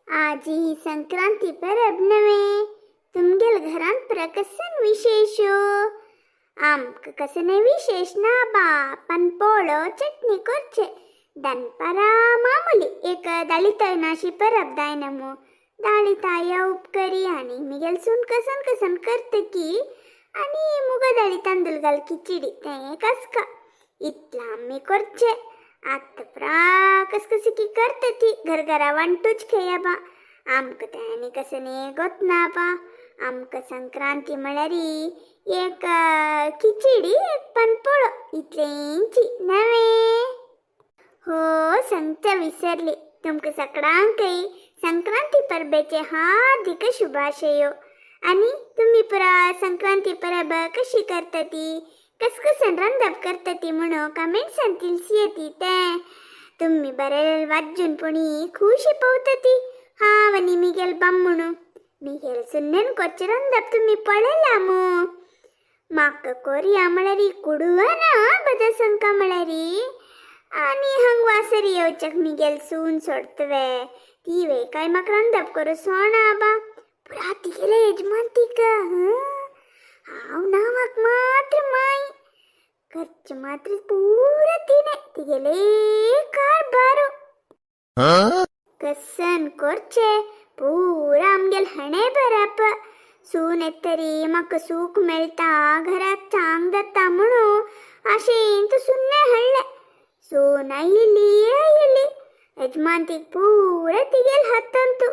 आज ही संक्रांती परब नवे. तुमगेल घरांत प्रकसन विशेष? आमकां कसने विशेष ना बा, पण पोळो चटणी करचे. दनपारा मामूली एक दाळी अशी परब दायनमू. दाळी ताय उपकरी आणि मिगेल सून कसन कसन करत की आणि मुगा दाळी तांदूळ घाल खिचडी, ते कसका इतला आम्ही करचे. आत्ता प्रा कस कस की करत ती घरघरा वांटूच खेया बा. आमकां तें आनी कसं न्ही गोत ना बा. आमकां संक्रांती म्हळ्यार एक खिचडी, एक पानपोळो, इतलेंची नवे. हो, सांगता विसरली, तुमकां सगळ्यांकय संक्रांती परबेचे हार्दिक शुभाशयो. आणि तुम्ही पुरा संक्रांती परब कशी करता ती, कस कसन रांदप करता ती म्हणून कमेंट्सान तिलसी येती. ते तुम्ही बरेल वाजून पुणी खुशी पवता ती. हांव आनी मिगेल बामणू मिगेल सुन्नेन कोचे रांदप तुम्ही पळयला मू. म्हाका कोरया म्हळ्यार कुडुना बदा संका म्हळ्यार आणि हंग वासरी येवच्याक मिगेल सून सोडतवे ती वे काय म्हाका रांदप करूं सोणा बा. पुरा तिगेले यजमान तिका. हांव नांवाक मात्र माय, खर्च मात्र पुरा तिने, तिगेले कारभारो. कसन करचे पुरा आमगेल हणे बरप. सून येतरी म्हाका सूख मेळटा, घरात चांग जाता म्हणून आशेन तूं सुन्ने हाडले. सून आयिल्ली आयिल्ली, यजमान तीक पुरा तिगेल हातांतू.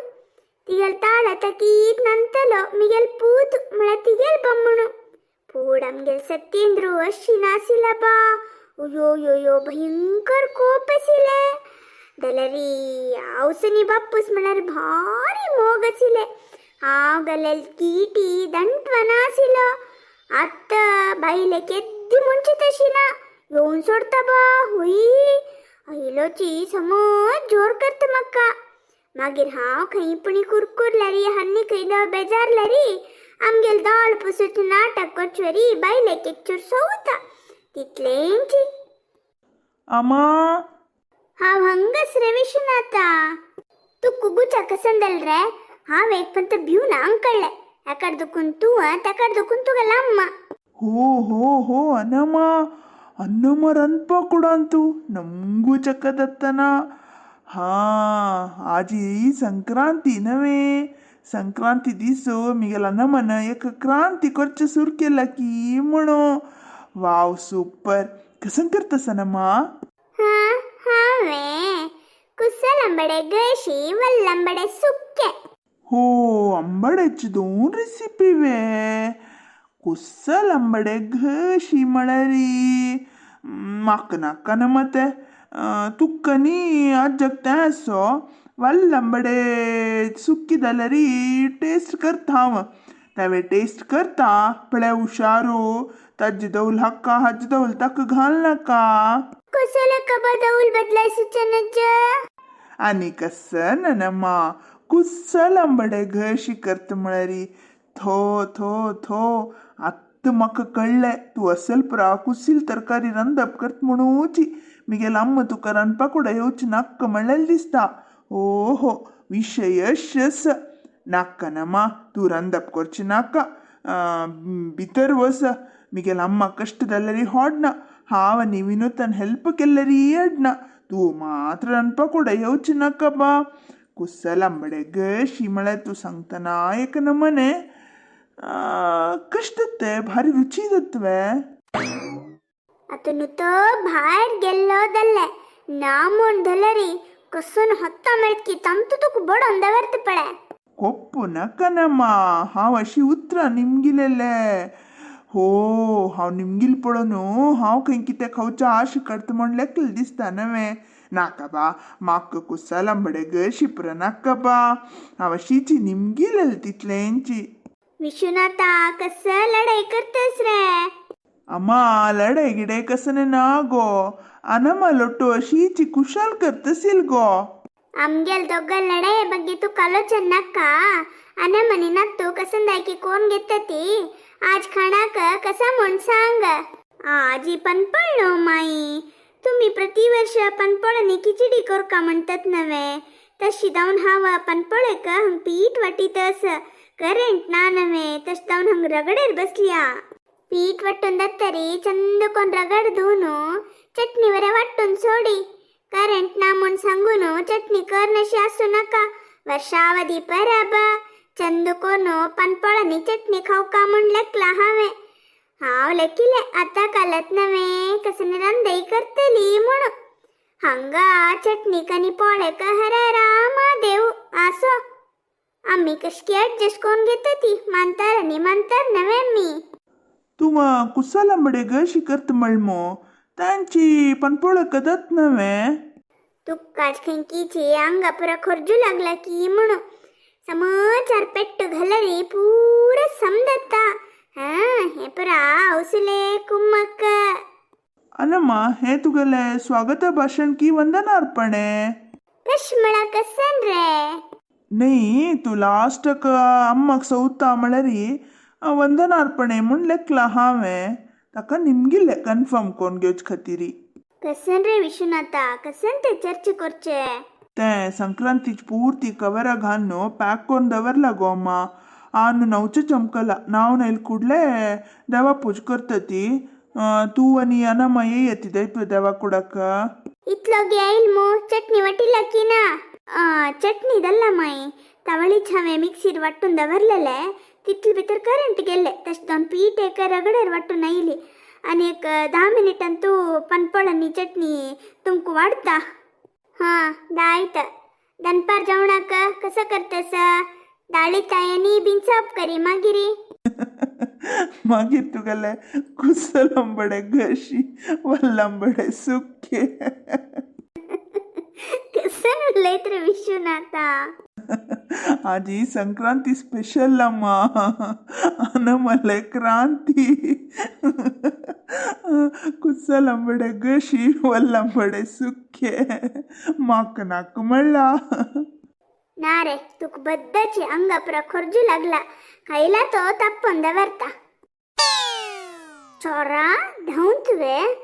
तिगेल ताळ तकीत नंतलो मिगेल पूत म्हळ्यार तिगेल बम्मणू. पूण आमगेल सत्येंद्र अशी नाशिल्ला बा. अयो यो यो, भयंकर कोप आशिल्ले. जाल्यार हांव बाप्पूस म्हळ्यार भारी मोग आशिल्ले. हांव घालेल किटी दंटवना आशिल्लो. आतां बायले केद्दी म्हणची तशी ना, येवन सोडता बा. हुई आयलोची समज जोर करता म्हाका. मागीर हांव खंय पुणी कुरकुरल्यारी, हन्नी खंय बेजारल्यारी, आमगेल दाळ पुसूचें नाटक करचेवरी बायलेक एक चूर सोवता, तितलेंची. अम्मा. हांव हंगस रे विश्वनाथा. तूं कुगुच्या कसन जाल रे? हांव एक पंत भिवन अंकळ्ळे. एकाड दुखून तूं, तेकाड दुखून तुगेला अम्मा. हो हो हो अनमा, ಅನ್ನಮ್ಮ ರನ್ಪ ಕೊಡಂತು ನಮಗೂ ಚಕ್ಕದತ್ತನ. ಹಾ, आजी संक्रांती नवे. संक्रांती दीस मिगेला नमन एक क्रांती करचे सुरू केला की म्हणो. वाव, सुपर. कसं करतस अनम्मा? हा, हांवें कुसलंबडे गशी, वल्लंबडे सुक्के. हो, आंबाड्याची दोन रेसिपी वे. कुस्सल आंबाडे घशी म्हळ्यारी म्हाका नाका ना ते. तुक्का न्ही आज्जाक तें आसो वल्ल आंबाडे सुकी जाल्यार टेस्ट करता हांव. तेवे टेस्ट करता पळय. हुशारू, ताजे दवल हाका, हाजे दवल ताका घाल नाका. कुसले कबा दौल बदलाय सुचनज? आनी कसं ननमा, कुस्सल आंबाडे घशी करता म्हळ्यारी थो थो थो, आत्तां म्हाका कळ्ळें, तूं असल पुरा कुसील तरकारी रांदप करता म्हणूची मिगेल अम्मा तुका रांदपा कुडा येवची नाक्का म्हणलेलें दिसता. ओ हो, विशयश नाक्का नमा, तूं रांदप करचें नाका. भितर वच. मिगेल अम्मा कश्ट जाल्यारी होडना. हांव आनी विनोदान हेल्प केल्यारी अडना. तूं मात्र रांदपा कुडा येवचें नाका बा. कुस्सल आंबाडे गशी म्हळ्यार तूं सांगतना एक नमने कशें जाता, भारी रुची जाता वे. आतां न्हू तो भायर गेल्लो जाल्ले ना म्हूण धरल्यारी कसून हत्ता मेळत की तांतू तुका बडोवन दवरता पळय. कोप्पू नाका नमा, हांव अशी उतरां निमगिलेले. हो, हांव निमगील पळोवन हांव खंय कितें खावचें आश काडटा म्हण लेकलें दिसता नवें. नाका बा, म्हाका कुसाल आंबाडे गशी पुरो नाका बा. हांव अशीची निमगिलेलें तितलेंची. विश्वनाथा, कसं लढाई करतस रे? अम्मा, लढाई गिडाई कसं ना गो अनम्मा, लೊಟ್ಟು अशीची कुशाल करतसील गो. आमगेल दोग्गल लढाई ಬಗ್ಗೆ तू आलोचन नाका. अनमनी नत्तू कसंदायकी कोण घेतती. आज खाणाक कसा म्हूण सांग. आजी पनपळ नो माई. तुम्ही प्रतिवर्ष पनपळणी खिचडी करका म्हणतात नव्हे? तशी जावन हांव पनपोळेक हंग पीठ वाटीत अस करेंट ना नवे तश जावन हंग रगडेर बसल्या. पीठ वाटून दत्तरी चंद कोण रगड धुवन चटणी वरे वाटून सोडी. करेंट ना म्हूण सांगून चटणी करनशी आसूं नाका. वर्षावधी परब चंद कोण पनपोळांनी चटणी खावका म्हूण लेखला हांवें. हांव लेखिलें आतां कालत नवे कसं रांदय करतली म्हणून. हांगा चटणी आनी पोळेक हर रामा देव आसो. आमी कशकी ऍडजस्ट करून घेता ती मानतार आनी मानतार नवे आमी. तूं कुसालांबडे गशी करता म्हणमो तांची पनपोळक दत नवे. तुकाच खंकीची अंगा पुरा खोरजू लागला की म्हणून समाचार पेट्ट घालरी पुरा समजता. हा हे पुरा औसले कुम्मक. अनम्मा हे तुगेले स्वागत भाशण की वंदनार्पणे? कशमळा कसन रे? नाही तू लास्टक अम्माक सौता म्हळ्यारी वंदनार्पणे म्हूण लेखला हांवें ताका निमगिल्लें कन्फर्म कोन्न घेवचे खातीर. कसन रे विश्वनाथा, कसन ते चर्चे करचे? तें संक्रांतीची पूर्ती कवरा घालून पॅक करून दवरला गो अम्मा. आनु नवचे चमकला नाव नायल ಕೂಡ್ಲೆ देवा पूज करता ती. तूं आनी अनम्मा येयती दैप देवा कुडाक. इतलो येईल मू चटणी वाटिला की ना? चटणी दल्ला माई तवळीच हांवें मिक्सीर वाटून दवरलेले तितले भितर करंट गेल्ले. तशें जावन पीठ एक रगडेर वाटून आयली आनी एक 10 मिनिटान तूं पनपोळांनी चटणी तुमकां वाडटा. हां दायत दनपार जेवणाक कसं करतस? दाळी ताय आनी बिनसाप करी मागीर. मागीर तुगेले कुसलंबडे घशी वल्लंबडे सुके. कसं उलयत रे विश्वनाथा? आजी संक्रांती स्पेशल अम्मा. अनमले क्रांती कुसलंबडे घशी वल्लंबडे सुके माक नाक म्हणला. ना रे तुक बद्दाची अंगा पुरा खोरजू लागला. खायला तो ताप्पोन दवरता. चोरा धांवन तुवें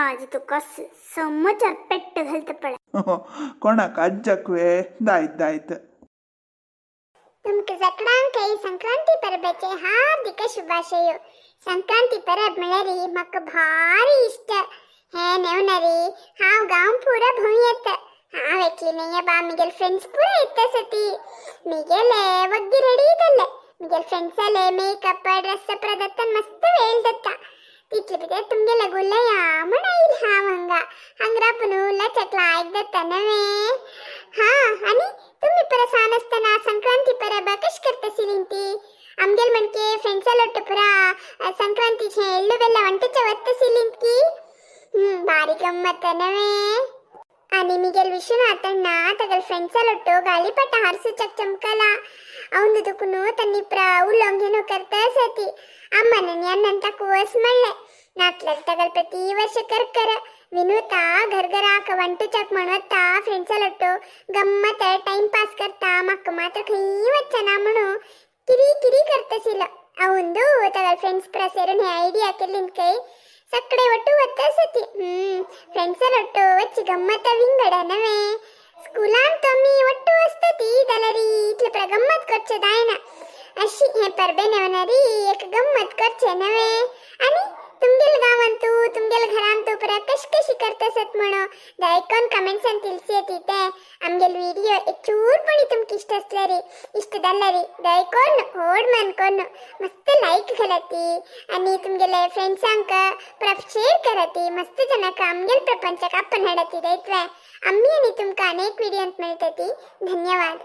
आज तू कस समाचार पेट्ट घालता पळय. कोणाक आज्जाक वे दायत दायत. तुमकां सगळ्यांकय संक्रांती परबेचे हार्दिक शुभाशय. संक्रांती परब म्हळ्यार म्हाका भारी इश्ट. हे नेवनरी हांव गांव पुरा भोंव येता. हांव एकली न्हय बा, मिगेल फ्रेंड्स पुरा येता सती. मिगेले वग्गी रेडी जाल्ले. मिगेल फ्रेंड्साले मेकअप ड्रेस प्रदत्तन मस्त वेळ जाता. तितले भितर तुमगेले गुलया म्हण आयल हांव हांगा. हांगा राबून उलोवच्याक लायक जाता नवे. हा आनी तुमी पुरा सान आसतना संक्रांती परब कशी करतासिलीं ती? आमगेल म्हणके फ्रेंड्सा लोट्टु पुरा संक्रांतीचे एಳ್ಳು बेಲ್ಲ వంటचे वत्तसिलीं की भारी गम्मत नवे. आनी मिगेल विश्वनाथಣ್ಣ ತಗಲ್ ಫ್ರೆಂಡ್ಸಲೊಟ್ಟು ಗಾಳಿಪಟ ಹಾರಿಸುಚಕ್ ಚಮಕಲ. ಅವನು ತುಕುನು ತನ್ನಿಪ್ರ ಉಲ್ಲಂಘೆನು ಕರ್ತ ಸತಿ. ಅಮ್ಮನ ಅಣ್ಣಂತ ಕೂವಸ್ ಮಳ್ಳೆ ನಾತ್ಲರ್ ತಗಲ್ ಪ್ರತಿ ವರ್ಷ ಕರ್ಕರ ವಿನೂತ घरघराक వంటुचाक म्हणवता फ्रेंड्सालोट्टु गम्मत टाइम पास करता. म्हाका मात्र खंय वचना म्हणून किरी किरी करतसिल. अवंदू तगल फ्रेंड्स पुरा सेरून हे ಐಡಿಯಾ केल्लीन ಕೈ ಸಕ್ಕಡೆ ಒಟ್ಟು ಒತ್ತಾಸತಿ. ಫ್ರೆಂಡ್ಸಲೊಟ್ಟು ವಚ್ಚಿ ಗಮ್ಮತ್ತ ವಿಂಗಡ ನವೆ. स्कुलान तमी ಒಟ್ಟು वस्तती जाल्यार इतले पुरा गम्मत करचें जायना. अशी हे परबे नेवनारी एक गम्मत करचें नवे. आनी तुमगेल गांवांतू तुमगेल घरांतू पुरा कशी कशी करतासत म्हणून दयकोन कमेंट्सान तिलसी येती ते. आमगेल व्हिडिओ एक चूरपणी तुमकां इश्ट आसल्यारी इश्ट जाल्यारी दयकोन व्हड मान कोन्न मस्त लायक घालाती आनी तुमगेले फ्रेंड्सांक पुरा शेअर कराती. मस्त जनाक आमगेल प्रपंचाक आपण हाडाती. दैत्वे आम्ही आनी तुमकां अनेक व्हिडिओंत मेळटती. धन्यवाद.